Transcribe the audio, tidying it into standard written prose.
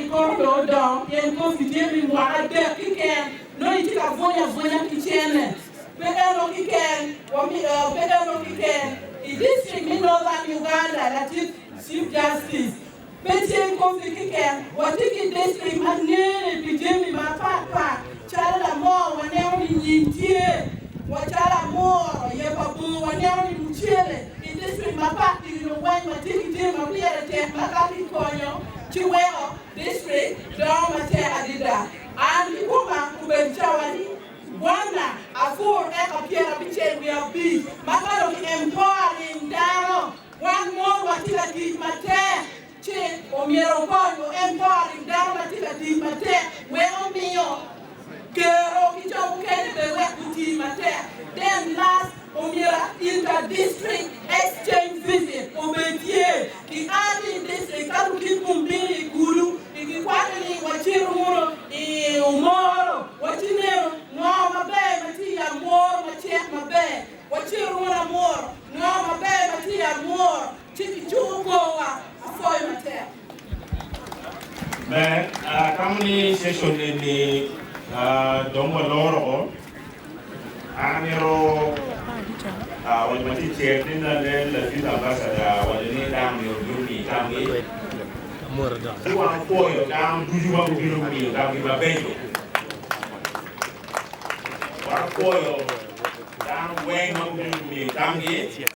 ni koro dong odongo pien kofi tye pi mwaka adek kiken nongo itye ka bwonyo abwonya ki cene. Pe eno kiken, pe eno kiken i district me Northern Uganda latit Chief Justice pe tye kofi kiken watye ki district ma ngene pi jami mapat pat calo lamor waneno ni nyim tye wa calo amoro yepa bor waneno ni mucele i district mapat pi weng watye ki jami ma pire tek ma ka kikonyo ci weko district dongo matek adada. An kikoma obedo cawa ni Bwana apur eka 95 ma ka dong ki empowering dano wan mon watye ka tic matek ci omyero okony o empowering dano ma tye ka tic matek wek omiyo kero ki jo mukene bene wek guti matek then last omyero inter district exchange visit obed tye ki a ki i district ka lukit gum bino i Gulu Gikwaco ni wacito wunu i omoro, wacinenu ngo maber ma tye i amworo ma cek maber. Wacito wunu amworo, ngo maber ma tye i amworo, ci gicuko korwa apwoyo matek. Ber, atamo ni session eni dong waloro o. An amito waco ma tye cer ni lanen ladit ambassador waco ni dano myero obin omi tamgi. Ci wan opwoyo dano ducu ma gubino gumiyo tamgi mabeco. Wan opwoyo dano weng ma gubino gumiyo tamgi.